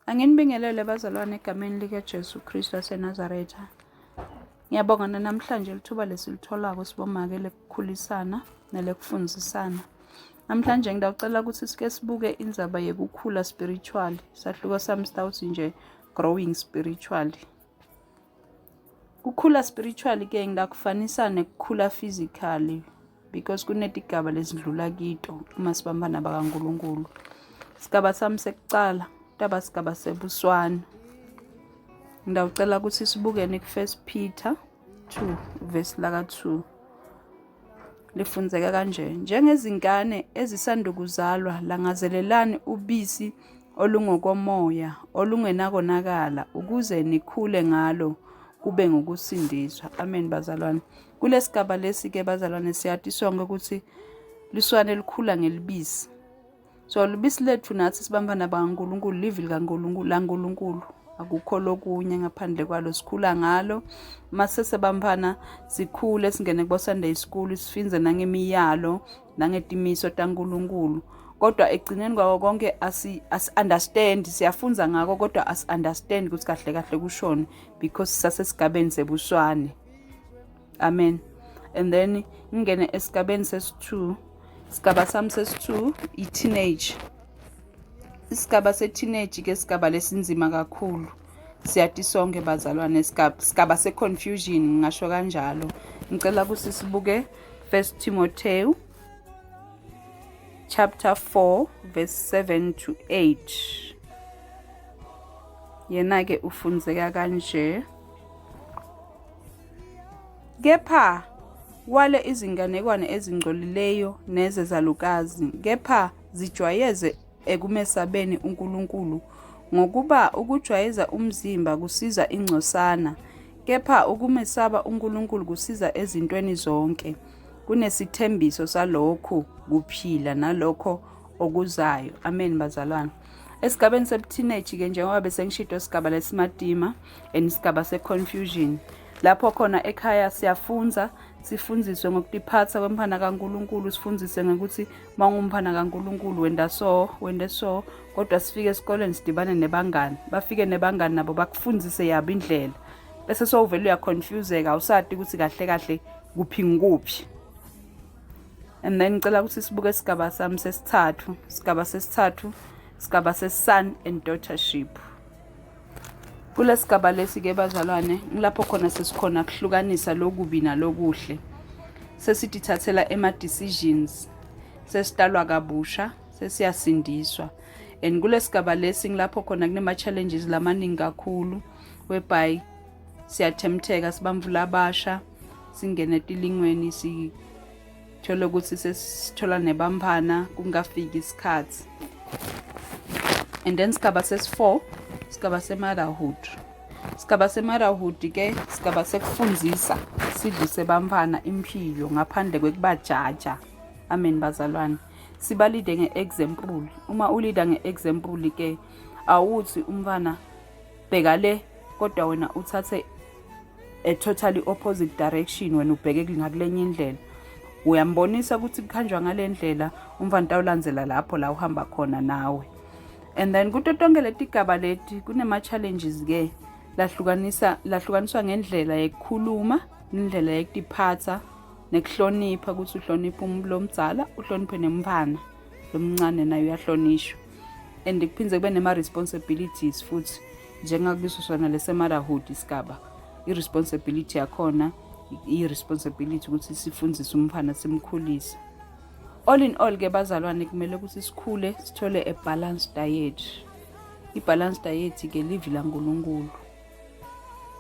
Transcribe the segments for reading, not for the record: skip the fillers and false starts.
Anginibingelele bazalwane egameni likaJesu Kristu waseNazaretha. Ngiyabonga namhlanje lithuba lesilitholako sibomake lekukhulisana nelekufundisana. Namhlanje ngidawucela ukuthi sike sibuke indzaba yekukhula spiritually. Sahluko sami sitawuthi nje growing spiritually. Kukhula spiritually ke ngingakufanisa nekukhula physically because kunetigaba lezidlula kito uma sibambana bakaNkulunkulu. Sigaba sami sekucala taba sigaba sebuswana. Ngidawucela ukuthi sibukene ku-First Peter 2 verse laka 2. Lifundzeka kanje: Njengezingane ezisandukuzalwa, langazelelani ubisi olungokomoya olungenakonakala ukuze nikhule ngalo kube ngukusindiswa. Amen bazalwane. Kulesigaba lesi ke bazalwane siyati sonke ukuthi liswane likhula ngelibisi. So lubisi lethu nathi sibambana bakaNkulunkulu, livi likaNkulunkulu laNkulunkulu. Akukho lokunye ngaphandle kwalo, sikhula ngalo. Mase sebamfana sikhule singene kubo Sunday school sifinze nangemiyalo nangetimiso taNkulunkulu. Kodwa ekugcineni kwako konke asi asi understand, siyafunza ngako kodwa asi understand ukuthi kahle kahle kushoni because sisasesigabeni sebuswane. Amen. And then ngingene esigabeni sesi-2. Sigaba sami sesi-2 i-teenage. Isigaba se-teenage ke sigaba lesinzima kakhulu. Siyati sonke bazalwane, sigaba se-confusion ngingasho kanjalo. Ngicela ukuthi sibuke 1 Timotheo chapter 4 verse 7 to 8. Yena ke ufunzeka kanje. Kepha wale izinganekwane ezingcolileyo nezezalukazi, kepha zijwayeze ekumesabeni uNkulunkulu, ngokuba ukujwayeza umzimba kusiza ingcosana, kepha ukumesaba uNkulunkulu kusiza ezintweni zonke, kunesithembiso salokhu kuphila nalokho okuzayo. Amen bazalwane. Esigabeni sebuteenage ke njengoba besengishito sigaba lesimatima and isigaba se-confusion lapho khona ekhaya siyafunza sifundziswe ngokutiphatsa kwemfana kaNkulunkulu, sifundzise ngokuthi mawungumfana kaNkulunkulu wenda so wende so, kodwa sifike esikoleni sidibane nebangani, bafike nebangani nabo bakufundzise yabo indlela, bese sowuvele uyaconfuseka awusati ukuthi kahle kahle kuphi ngikuphi. And then ngicela ukuthi sibuke isigaba sami sesithathu, sigaba sesithathu, sigaba se-son and daughtership. Kulesigaba lesi ke bazalwane ngilapho khona sesikhona kuhlukanisa lokubi nalokuhle. Sesitithathela ema-decisions, sesitalwa kabusha, sesiyasindiswa. And kulesigaba lesi ngilapho khona kunema-challenges lamaningi kakhulu whereby siyathemtheka sibamvula abasha, singene etilingweni, sithole ukuthi sesithola nebamphana kungafiki isikhathi. And then sigaba sesi-4, sigaba se-motherhood. Sigaba se-motherhood ke sigaba sekufundzisa sidlise bamfana impilo ngaphandle kwekubajaja. Amen bazalwane. Sibalide nge-example. Uma ulida nge-example ke awuthi umfana bheka le kodwa wena uthathe a totally opposite direction, wena ubheke ngakulenye indlela. Uyambonisa ukuthi kuhanjwa ngale ndlela, umfana utawulandzela lapho la uhamba khona nawe. And then kuto tonke letigaba leti kunema challenges ke lahlukanisa lahlukaniswa ngendlela yekukhuluma, indlela yekutiphatsa nekuhlonipha, ukuthi uhloniphe umuntu lomdzala, uhloniphe nemfana lomncane naye uyahlonishwa. And kuphindze kube nema responsibilities futhi njengakuso sona lese motherhood isigaba, i-responsibility yakhona i-responsibility ukuthi sifundise umfana simkhulise. All in all ke bazalwane kumele ukuthi sikhule sithole a balanced diet. I-balanced diet ke livi laNkulunkulu.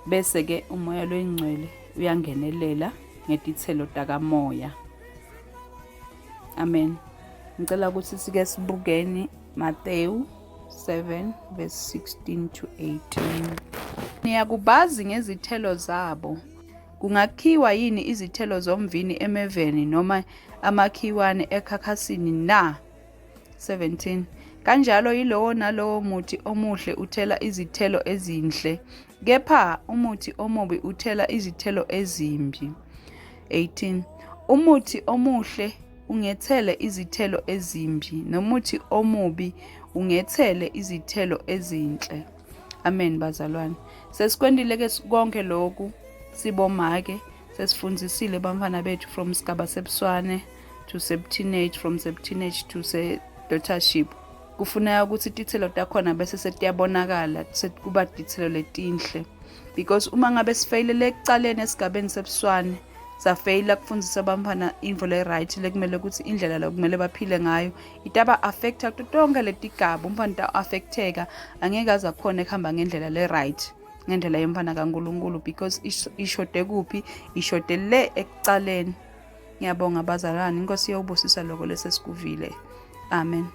Bese ke umoya loyingcwele uyangenelela ngetithelo takamoya. Amen. Ngicela ukuthi sike sibukeni Matthew 7 verse 16 to 18. Niyakubazi ngezithelo zabo. Kungakhiwa yini izithelo zomvini emeveni noma amakhiwane ekhakhasini na? 17. Kanjalo yilowo nalowo muthi omuhle uthela izithelo ezinhle, kepha umuthi omubi uthela izithelo ezimbi. 18. Umuthi omuhle ungethele izithelo ezimbi, nomuthi omubi ungethele izithelo ezinhle. Amen bazalwane. Sesikwendile ke konke lokhu sibomake, sesifundzisile bantfwana bethu from sigaba sebuswane to seb-teenage, from seb-teenage to se-daughtership. Kufuneka ukuthi tithelo takhona bese setiyabonakala, sekuba tithelo letinhle, because uma ngabe sifeyilele ekucaleni esigabeni sebuswane, safeyila kufundzisa abantwana intfo le-right lekumele ukuthi indlela lokumele baphile ngayo, itaba affecta kuto tonke letigaba. Umntfwana ta-affecteka, angeke aze akhone kuhamba ngendlela le-right, ngendlela yemfana kaNkulunkulu, because ishode kuphi? Ishode le ekucaleni. Ngiyabonga bazalwane, inkosi iyawubusisa lokho lesesikuvile. Amen.